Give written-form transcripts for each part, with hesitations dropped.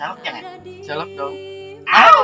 Colok jangan? Colok dong. Au.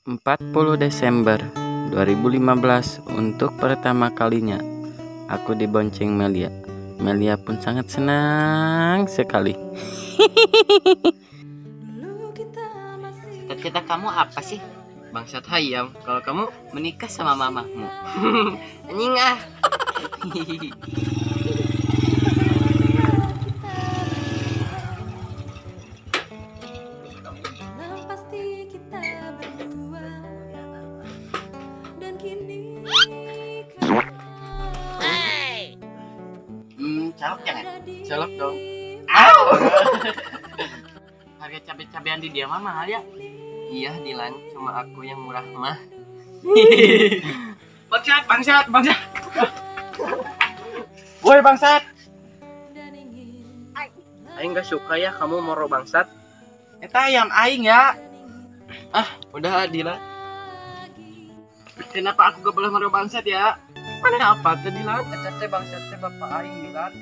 40 Desember 2015 untuk pertama kalinya aku dibonceng Melia. Melia pun sangat senang sekali. Cita-cita kamu apa sih? Bangsat hayam. Kalau kamu menikah sama mamahmu. Anjing ah. Colok jangan? Colok dong. Au. Harga cabe-cabean di dia mah mahal ya? Iya Dilan, cuma aku yang murah mah. Bangsat, bangsat, bangsat. Woi bangsat. Aing gak suka ya kamu moro bangsat. Eta ayam aing ya. Ah, udah Dilan. Kenapa aku gak boleh moro bangsat ya? Mana apa tadi Dilan? Eta teh bangsat teh bapak aing Dilan.